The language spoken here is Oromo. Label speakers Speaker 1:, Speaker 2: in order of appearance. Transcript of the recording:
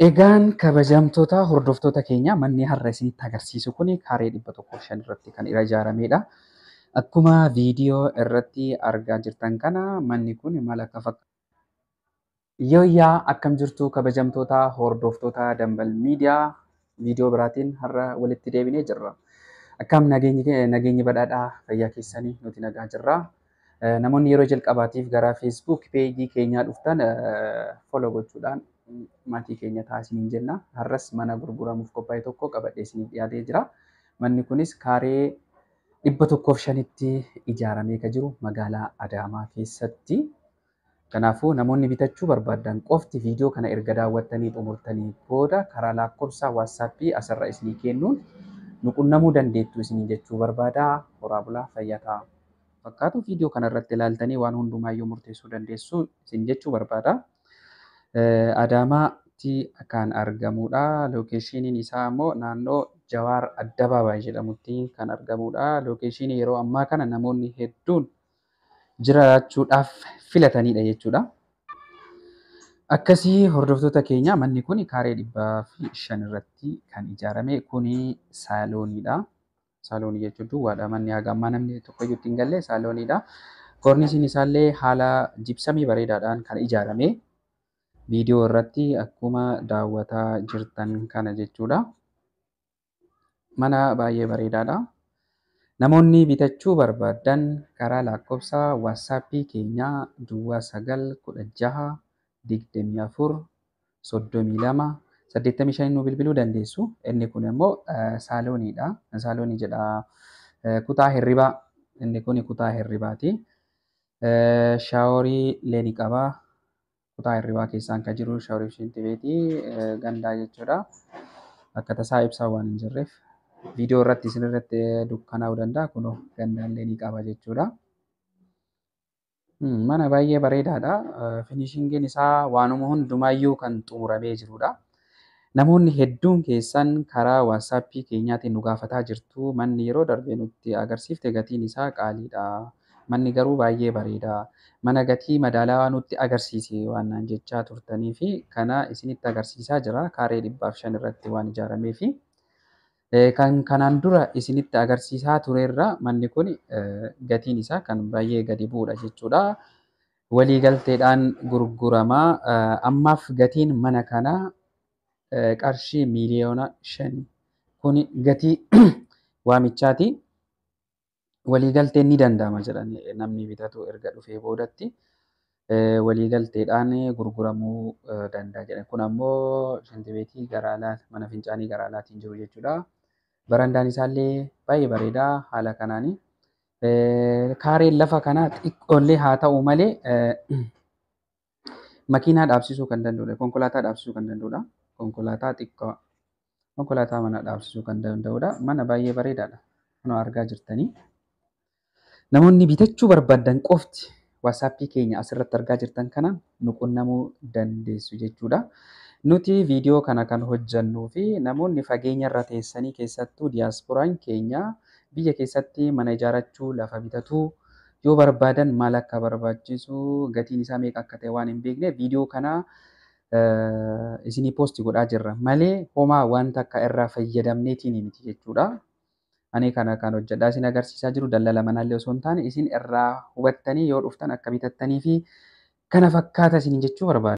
Speaker 1: Egaan kabajamtoota hordoftoota keenya, manni har'a isinitti agarsiisu kun kaaree 105 irratti kan ijaaramedha. Akkuma viidiyoo irratti argaa jirtan kana, manni kun maal akka fakkaatu. Yooyyaa, akkam jirtu kabajamtoota hordoftoota Dambal Miidiyaa? Viidiyoo biraatiin har'a walitti deebinee jirra. Akkam nageenyi badhaadhaa, fayyaa keessanii? Nuti nagaa jirra. Namoonni yeroo jalqabaatiif gara Facebook peejii keenyaa dhuftan follow gochuudhaan maatii keenya taasisanii jenna. Har'as mana gurguramuuf qophaa'e tokko qabadhee isiniif dhiyaatee jira. Manni kunis kaaree 105tti ijaaramee kan jiru magaalaa Adaamaa keessatti. Kanaafuu namoonni bitachuu barbaadan qofti viidiyoo kana erga daawwattanii xumurtanii booda karaa lakkoofsa WhatsAppii asirra isinii kennuun nu qunnamuu dandeettu isinii jechuu barbaada. Horaa bulaa, fayyaa ta'a. Fakkaatu viidiyoo kana irratti ilaaltanii waan hundumaayyuu murteessuu dandeessu isin jechuu barbaada. Adaamaatti kan argamudha. Lookeeshiniin isaa immoo naannoo Jawaar Addabaabaay jedhamutti kan argamudha. Lookeeshinii yeroo ammaa kana namoonni hedduun jiraachuudhaaf filatanidha jechuudha. Akkasii hordoftoota keenya, manni kun kaaree 105 irratti kan ijaarame, kuni saalooniidha. Saaloonii jechuun duwwaadha. Manni haga ammaa namni tokko iyyuu itti hin galle saalooniidha. Koorniisiin isaallee haala jibsamii bareedaadhaan kan ijaarame, viidiyoo irratti akkuma daawwataa jirtan kana jechuudha. Mana baay'ee bareedaadha. Namoonni bitachuu barbaadan karaa lakkoofsa WhatsAppii keenyaa 0916 24 32 85 nu bilbiluu dandeessu. Inni kun immoo saalooniidha. Saaloonii jedha. Kutaa hirribaa. Inni kun kutaa hirribaati. Shaaworii illee ni qaba. Kutaa hirribaa keessaan kan jiru shaaworii fi shintibeetii gandaa jechuudha. Akka tasaa ibsaa waan hin jirreef viidiyoo irratti isin irratti dukkanaa'uu danda'a. Kunoo gandaallee ni qaba jechuudha. Mana baay'ee bareedaadha. Finishingiin isaa waanuma hundumaayyuu kan xumuramee jirudha. Namoonni hedduun keessan karaa WhatsAppii keenyaatiin nu gaafataa jirtu. Manni yeroo darbe nutti agarsiifte gatiin isaa qaaliidha. Manni garuu baay'ee bareeda. Mana gatii madaalawaa nutti agarsiisi waan naan jechaa turtanii fi kana isinitti agarsiisaa jira. Kaaree 105 irratti waan ijaaramee fi kan kanaan dura isinitti agarsiisaa turerra manni kun gatiin isaa kan baay'ee gadi bu'uudha jechuudha. Waliigalteedhaan gurgurama. Ammaaf gatiin mana kanaa qarshii miiliyoona 5. Kun gatii waamichaati. Waliigalteen ni danda'ama jedhan, namni bitatu erga dhufee boodatti waliigalteedhaan gurguramuu danda'a jedhan. Kun ammoo shintibeetii gara alaa, mana fincaanii gara alaatiin jiru jechuudha. Barandaan isaallee baay'ee bareedaa haala kanaani. Kaareen lafa kanaa xiqqoollee haa ta'u malee makiinaa dhaabsisuu kan danda'udha. Konkolaataa dhaabsisuu kan danda'udha. Konkolaataa xiqqoo, konkolaataa mana dhaabsisuu kan danda'udha. Mana baay'ee bareedaadha. Kunoo argaa jirtanii. Namoonni bitachuu barbaadan qofti WhatsAppii keenya asirratti argaa jirtan kanaan nu qunnamuu dandeessu jechuudha. Nuti viidiyoo kana kan hojjannuu fi namoonni fageenya irra teessanii, keessattuu diyaaspooraan keenya biyya keessatti mana ijaarrachuu, lafa bitatuu yoo barbaadan, maal akka barbaachisu, gatiin isaa meeqa akka ta'e waan hin beekneef viidiyoo kana isinii post godhaa jirra malee homaa wanta akka irraa fayyadamneetiin miti jechuudha. Ani kana kan hojjedhaa isin agarsiisaa jiru daldala manaallee osoo hin taane, isin irraa hubattanii yoo dhuftan akka bitattanii fi kana fakkaata isin jechuu barbaada.